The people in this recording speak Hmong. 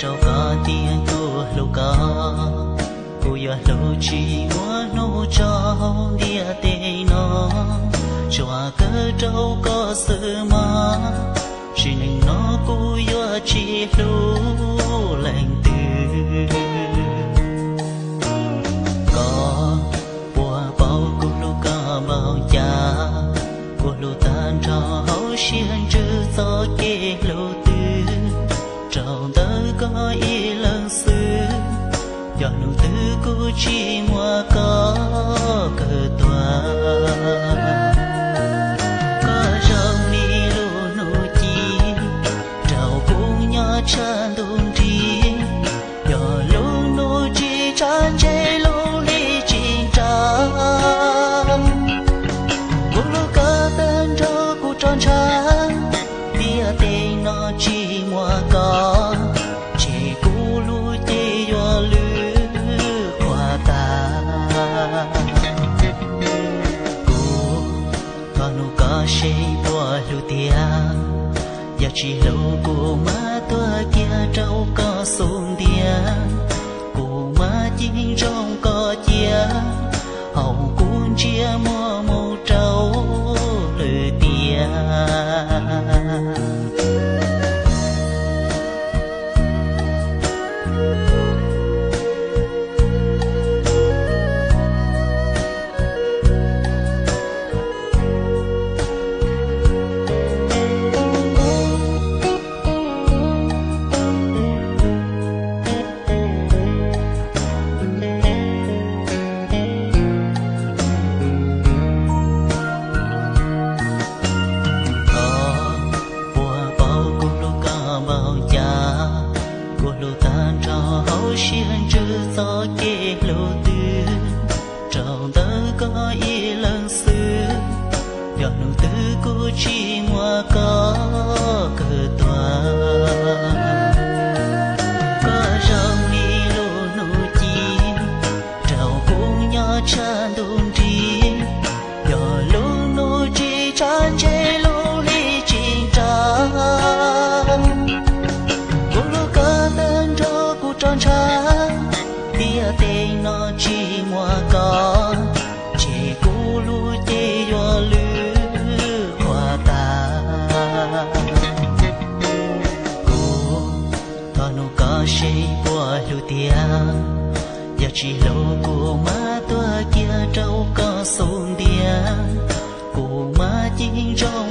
Rau koj tias kuv hlub koj, kuv yuav hlub tsis muaj hnub tso ntiaj teb no. Tsuas kawg rau koj xwb mog, sim neej no kuv yuav tsis hlub leej twg. Koj puas paub kuv hlub koj npaum cas? Kuv hlub tag nrho hauv siab ntsws txoj kev hlub twg. Rau ntawm koj ib leeg xwb, yog hnub twg kuv tsis muaj koj kawg tuag. Koj zoo li lub hnub ci, rau kuv nyob tshaj ntuj nrig. Yog lub hnub tsis tshaj ntshe lub hli tsis nra. Kuv hlub koj tag nrho kuv tso ntshav, ntiaj teb no tsis muaj koj, ces kuv lub cev yuav lwj qhuav tas. Kuv thov hnub koj seb puas hlub tiag, yog tsis hlub kuv mam tuag kiag rau koj xub ntiag. Kuv mam ceeb nrooj koj cia, hauv kuv ntsiab muaj mus rau lwm tiam. Koj puas paub kuv hlub koj npaum cas? Kuv hlub tag nrho hauv siab ntsws txoj kev hlub twg. Rau ntawm koj ib leeg xwb, yog hnub twg kuv tsis muaj koj kawg tuag. Koj zoo li lub hnub ci, rau kuv nyob tshaj ntuj nrig. Yog lub hnub tsis tshaj ntshe lub hli tsis nra. Kuv hlub koj tag nrho kuv tso ntshav, ntiaj teb no tsis muaj koj, ces kuv lub cev yuav lwj qhuav tas. Kuv thov hnub koj seb puas hlub tiag, yog tsis hlub kuv mam tuag kiag rau koj xub ntiag. Kuv mam ceeb nrooj